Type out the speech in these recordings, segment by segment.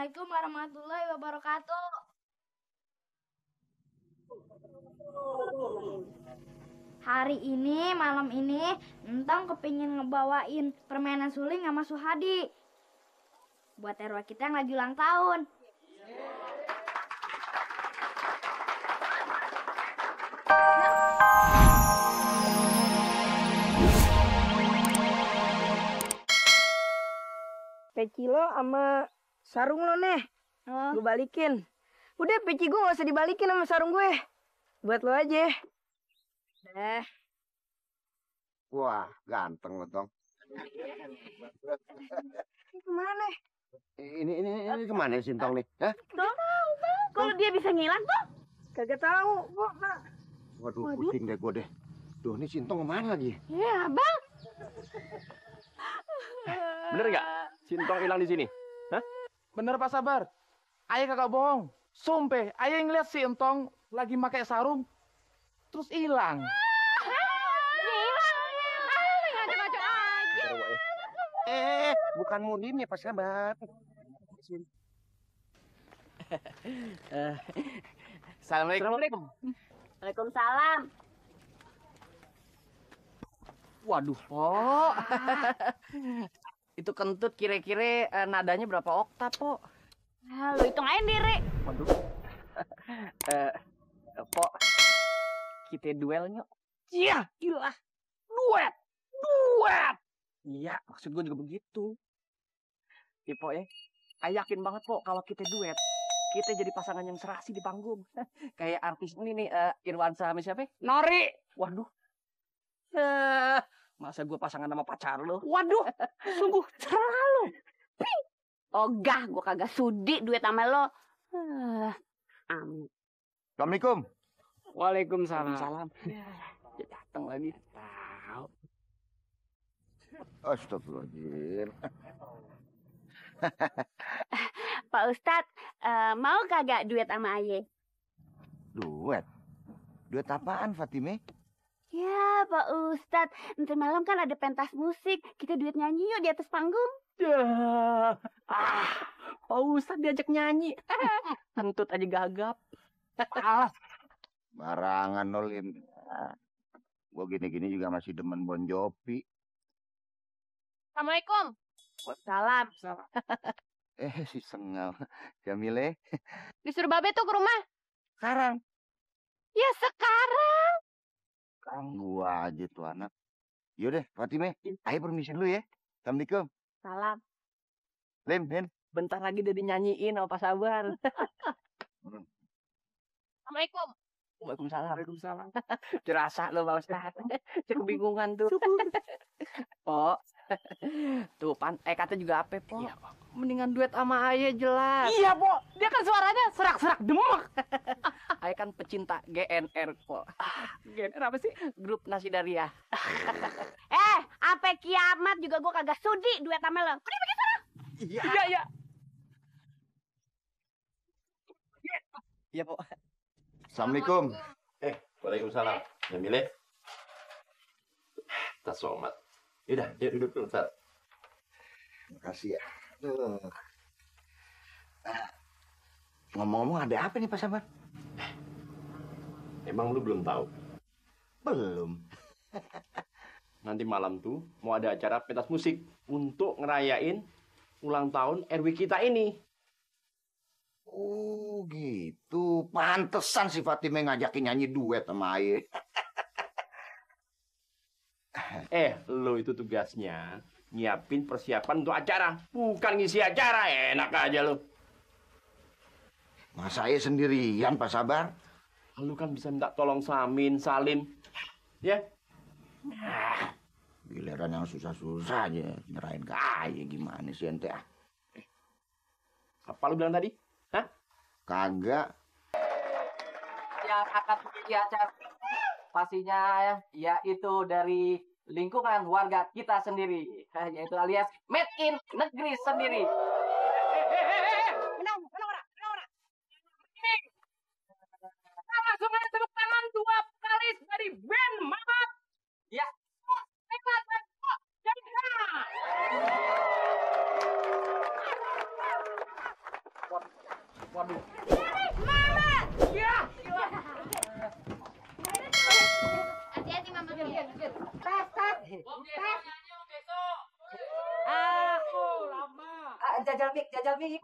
Assalamualaikum warahmatullahi wabarakatuh. Hari ini, malam ini, Entong kepingin ngebawain permainan suling sama Suhadi. Buat RW kita yang lagi ulang tahun. Peci lo sama sarung lo nih, gue balikin. Udah peci gue gak usah dibalikin sama sarung gue. Buat lo aja. Wah, ganteng lo, Tong. Kemana? Ini kemana sih, Tong nih? Hah? Tahu, Bang. Kalau dia bisa ngilang tuh? Kagak tahu, Bang. Waduh, pusing deh gue deh. Duh, ini Sintong kemana lagi? Ya, Bang. Bener nggak? Sintong hilang di sini? Hah? Bener Pak Sabar. Ayah kagak bohong. Sumpah, ayah ngeliat si Entong lagi pakai sarung, terus hilang. Bukan mudim ya Pak Sabar. Assalamualaikum. Waalaikumsalam. Waduh, Po. Itu kentut kira-kira nadanya berapa oktav, Po? Lu hitung aja diri. Waduh. Po, kita duel yuk. Iya, gila. Duet. Iya, maksud gue juga begitu. Ya, Po ya. Saya yakin banget, Po, kalau kita duet, kita jadi pasangan yang serasi di panggung. Kayak artis ini nih, Irwansyah sama siapa? Nori. Waduh. Masa gue pasangan sama pacar lo? Waduh, sungguh terlalu. Ogah, gue kagak sudi duit sama lo. Assalamualaikum. Waalaikumsalam. Salam. Ya, datang lagi. Tahu. Astagfirullahaladzim. Pak Ustadz, mau kagak duet sama Aye? Duet? Duet apaan, Fatime? Ya, Pak Ustadz, nanti malam kan ada pentas musik. Kita duet nyanyi yuk di atas panggung. Pak Ustadz diajak nyanyi. Kentut aja gagap. Barangan lo, Lim. Gue gini-gini juga masih demen Bon Jovi. Assalamualaikum. Salam. Si Sengal. Jamile. Disuruh Babe tuh ke rumah. Sekarang. Ya sekarang. Sekarang gua aja tuh anak. Yaudah, Fatime. Ayo permisi dulu ya. Assalamualaikum. Salam. Lim, Hin. Bentar lagi udah dinyanyiin sama Pak Sabar. Assalamualaikum. Waalaikumsalam. Terasa lo Pak Ustadz. Kebingungan tuh. Po. Tuh pan, kata juga apa, Po? Iya, Po. Mendingan duet sama Ayah jelas. Iya, Po. Dia kan suaranya serak-serak demek. Ayah kan pecinta GNR, Po. GNR apa sih? Grup Nasi Daria. Sampai kiamat juga gue kagak sudi duet sama lo. Pergi sana. Iya. Iya, Po. Assalamualaikum. Waalaikumsalam. Jamile. Tas somat. Yaudah, yuk duduk dulu, Ustaz. Makasih ya. Ngomong-ngomong ada apa nih Pak Sabar? Emang lu belum tahu? Belum. Nanti malam tuh mau ada acara pentas musik untuk ngerayain ulang tahun RW kita ini. Oh gitu. Pantesan si Fatime ngajakin nyanyi duet sama Aye. Lo itu tugasnya nyiapin persiapan untuk acara, bukan ngisi acara. Enak aja lo. Masa Aye sendirian Pak Sabar? Lu kan bisa minta tolong Samin, Salim, ya? Giliran yang susah-susah aja nyerahin ke Aye, gimana sih ente? Apa lu bilang tadi? Hah? Kagak. Yang akan mengisi acara pastinya yaitu dari lingkungan warga kita sendiri, yaitu alias made in negeri sendiri. Langsung aja tepuk tangan 2 kali dari band Mamat. Ya. Waduh. Hati-hati mama. Jajal mik, jajal mik.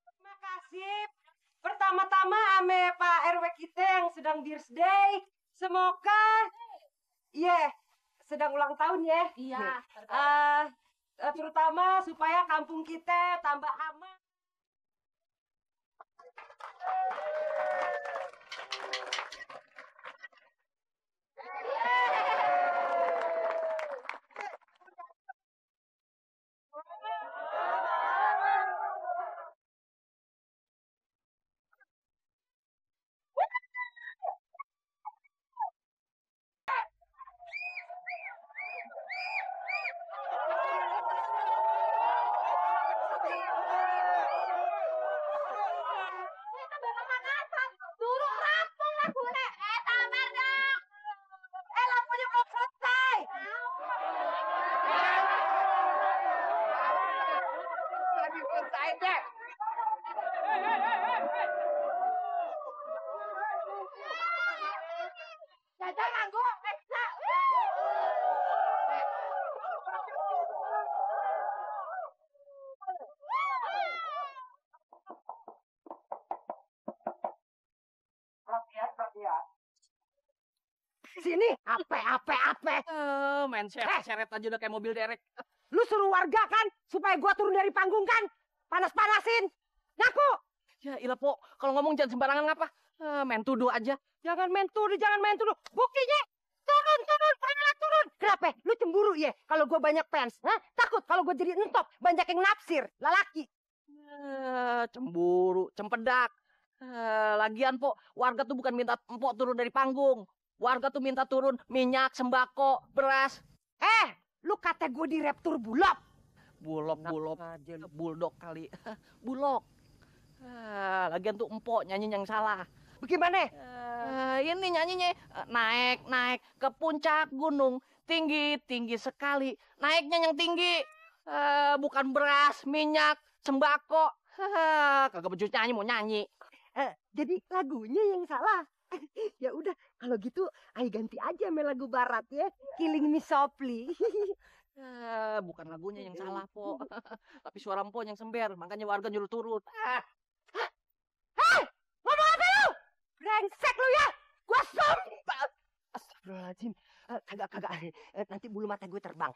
Terima kasih. Pertama-tama ame Pak RW kita yang sedang birthday. Semoga sedang ulang tahun ya. Iya. Terutama supaya kampung kita tambah aman. Lampunya belum selesai. Lagi selesai deh. Jajal nganggo, Eksa. Sini, ape. Main seret aja udah kayak mobil derek. Lu suruh warga kan supaya gua turun dari panggung kan? Panas-panasin. Ngaku. Ya ilah, Po. Kalau ngomong jangan sembarangan ngapa? Main tuduh aja. Jangan main tuduh. Buktinya turun, turun. Kenapa? Lu cemburu ya kalau gua banyak fans? Hah? Takut kalau gua jadi entop, banyak yang naksir, lalaki. Cemburu, cempedak. Lagian, Po, warga tuh bukan minta empok turun dari panggung. Warga tuh minta turun minyak, sembako, beras. Lu kata gua di Raptor Bulog. Buldog kali. Bulog. Lagian tuh empok nyanyi yang salah. Bagaimana? Ini nyanyinya naik ke puncak gunung tinggi sekali. Naiknya yang tinggi. Bukan beras, minyak, sembako. Kagak becus nyanyi mau nyanyi. Jadi lagunya yang salah. Ya udah, kalau gitu ayo ganti aja sama lagu barat ya. Killing Me Softly. Bukan lagunya yang salah, Po. Tapi suara empok yang sember, makanya warga nyuruh turun. Ngomong apa lu? Brengsek lu ya. Gua sumpah. Astagfirullahaladzim. Kagak. Nanti bulu mata gue terbang.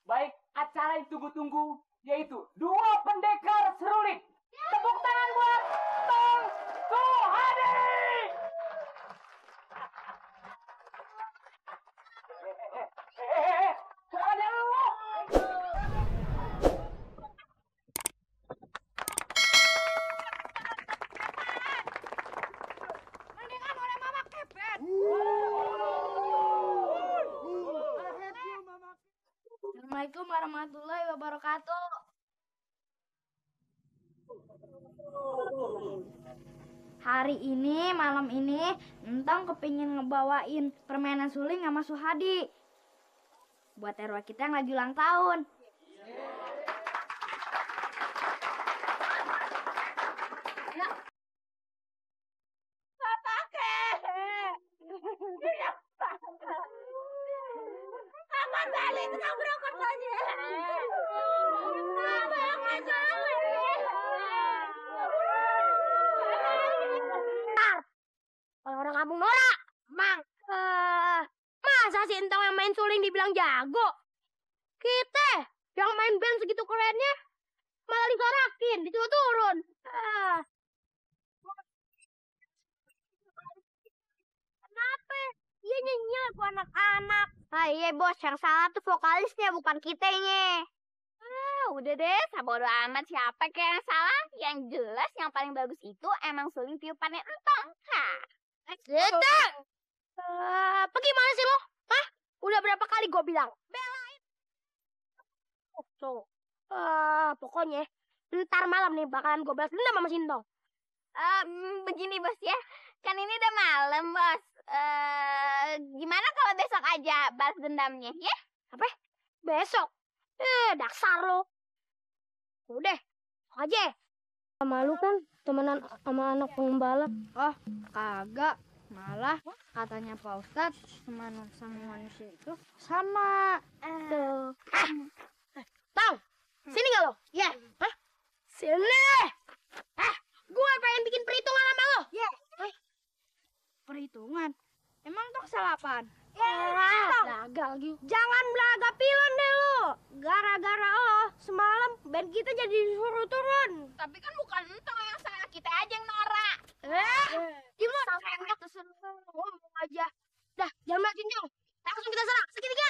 Baik, acara yang tunggu-tunggu yaitu Dua Pendekar Seruling. Tepuk tangan buat Tong Suhadi. Soalnya lu. Assalamualaikum warahmatullahi wabarakatuh. Hari ini, malam ini, Entong kepingin ngebawain permainan suling sama Suhadi. Buat RW kita yang lagi ulang tahun. Orang kampung norak, Mang. Masa si Entong yang main suling dibilang jago? Kita yang main band segitu kerennya malah disorakin, disuruh turun. Kenapa? Iya nyanyi aku anak-anak. Iya bos, yang salah tuh vokalisnya bukan kitanya. Udah deh, bodo amat siapa kayak yang salah. Yang jelas yang paling bagus itu emang suling tiupannya Entong. Detang! Pergi mana sih lo? Hah? Udah berapa kali gue bilang? Belain! Pokoknya ntar malam nih bakalan gue balas dendam sama Sintong. Begini bos ya, kan ini udah malam bos. Gimana kalau besok aja balas dendamnya ya? Apa? Besok? Dasar lo. Udah, aja. Malu kan temenan sama anak pembalap. Oh, kagak. Malah katanya Pak Ustadz sama manusia itu sama. Tuh. Tong, sini gak lo? Ya. Hah? Sini. Gue pengen bikin perhitungan sama lo. Ya. Perhitungan. Emang tuh kesalahan? Gagal gitu. Jangan belaga pilon deh lo. Gara-gara lo semalam band kita jadi disuruh turun. Tapi kan bukan entong yang salah, kita aja yang norak. Gimana? Sampai ngomong aja. Dah, jangan makin jauh. Langsung kita serang. Segitiga.